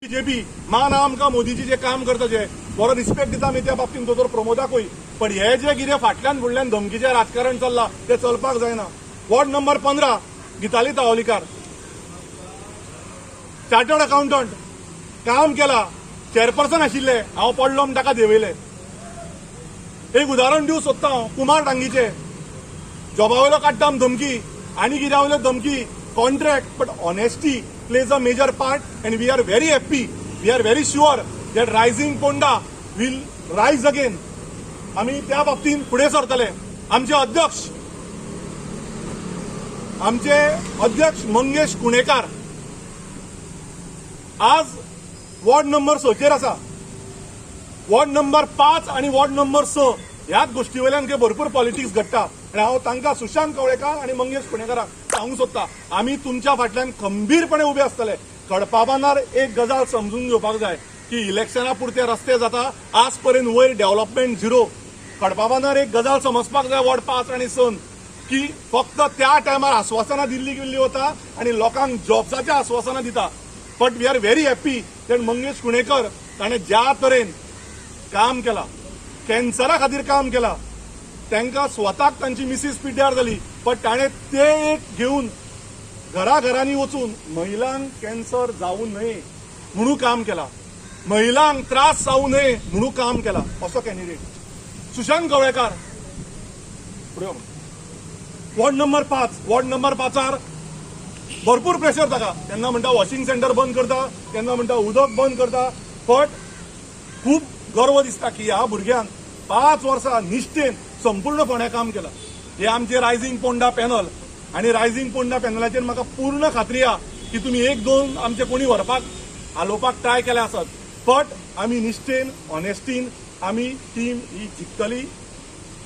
BJP मान आमकां मोदीजी जे काम करता, जे बरो रिस्पेक्ट दिता आमी त्या बाबतींत दोतोर प्रमोदाकूय. पण हे जे कितें फाटल्यान फुडल्यान धमकीचें राजकारण चल्लां, तें चलपाक जायना. Ward number 15, Gitali तावलीकार, chartered accountant, काम केला, चेअरपर्सन आशिल्ले. हांव पडलो म्हूण ताका देंवयले. एक उदाहरण दिवं सोदता हांव कुमार डांगीचे. जॉबा वयलो काडटा आमी धमकी आनी कित्या वयल्यो धमकी, contract, but honesty plays a major part and we are very happy, we are very sure that Rising Ponda will rise again. आमी त्या बाबतींत फुडें सरतले. आमचे अध्यक्ष मंगेश कुणेकार आज वॉर्ड नंबर 6चेर आसा. वॉर्ड नंबर 5 आणि वॉर्ड नंबर 6 ह्याच गोष्टी वयल्यान थंय भरपूर पॉलिटिक्स घडटा आनी हांव तांकां, सुशांत कवळेकार आनी मंगेश कुणेकाराक सांगूंक सोदता, आमी तुमच्या फाटल्यान खंबीरपणे उबे आसतले. कडपाबांदार एक गजाल समजून घेवपाक जाय की इलेक्शना पुरते रस्ते जाता, आज पर्यंत वयर डेव्हलपमेंट झिरो. कडपाबांदार एक गजाल समजपाक जाय वॉर्ड 5 आनी 6न की फक्त त्या टायमार आस्वासनां दिल्ली गेल्ली वता आनी लोकांक जॉब्साचें आस्वासनां दिता. But we are very happy that Mangesh Kunekar, ताणें ज्या तरेन काम केलां, कॅन्सरा खातीर काम केलां, तांकां स्वताक तांची मिसीस पिड्ड्यार जाली, पण ताणें ते एक घेवन घराघरांनी वचून महिलांक कॅन्सर जावं नये म्हणून काम केलां, महिलांक त्रास जावं नये म्हणून काम केलां, असो कॅन्डिडेट सुशांत गवळेकार. फुडें यो. Ward number 5. वॉर्ड नंबर 5र भरपूर प्रेशर ताका. केन्ना म्हणटा वॉशिंग सेंटर बंद करता, केन्ना म्हणटा उदक बंद करता. बट खूब गर्व दिसता की ह्या भुरग्यान 5 वर्सां निश्ठेन संपूर्ण फोंड्या काम केलां. हे आमचे रायझींग पोंडा पॅनल आनी रायझींग पोंडा पॅनलाचेर म्हाका पूर्ण खात्री आहा की तुमी एक दोन आमचे कोणी व्हरपाक हालोवपाक ट्राय केले आसत, बट आमी निश्ठेन, ऑनेस्टीन आमी टीम ही जिखतली.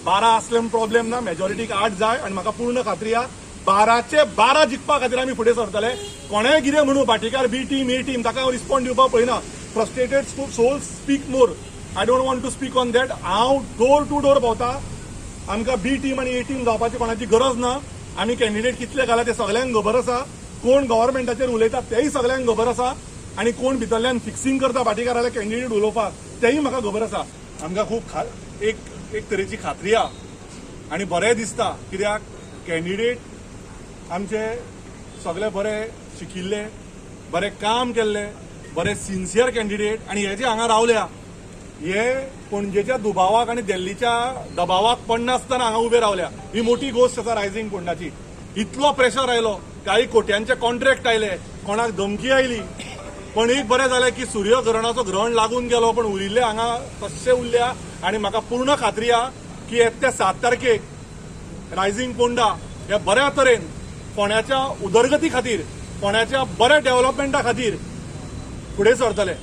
12 असले म्हूण प्रॉब्लेम ना, मेजॉरिटीक 8 जाय आनी म्हाका पूर्ण खात्री आहा, 12चे 12 जिखपा खातीर आमी फुडें सरतले. कोणेय कितें म्हणू, भाटीकार बी टीम, ए टीम, ताका हांव रिस्पॉन्ड दिवपाक पळयना. Frustrated soul speak more. I don't want to speak on that. हांव डोर टू डोर भोंवता. आमकां बी टीम आनी ए टीम जावपाची कोणाची गरज ना. आमी कॅन्डिडेट कितले घाला ते सगल्यांक खबर आसा. कोण गव्हर्मेंटाचेर उलयता तेय सगल्यांक खबर आसा आनी कोण भितरल्यान फिक्सिंग करता भाटीकाराले कॅन्डिडेट उलोवपाक, तेय म्हाका खबर आसा. आमकां खूब एक एक तरेची खात्री आहा आनी बरें दिसता, कित्याक कॅन्डिडेट आमचे सगळे बरे शिकिल्ले, बरे काम केल्ले, बरे सिन्सियर कॅन्डिडेट. आनी हे जे हांगा रावल्या, हे पणजेच्या दुबावाक आनी दिल्लीच्या दबावाक पडनासतना हांगा उबे रावल्या. ही मोठी गोश्ट आसा रायझींग पोंडाची. इतलो प्रेशर आयलो, काही कोट्यांचे कॉन्ट्रॅक्ट आयले, कोणाक धमकी आयली, पण एक बरें जालें की सूर्यग्रहणाचो ग्रहण लागून गेलो, पण उरिल्ले हांगा तश्शे उरल्या. आनी म्हाका पूर्ण खात्री आहा की येत्या 7 तारखेक रायझींग पोंडा हे बऱ्या तरेन फोंड्याच्या उदरगती खातीर, फोंड्याच्या बऱ्या डेव्हलपमेंटा खातीर फुडें सरतले.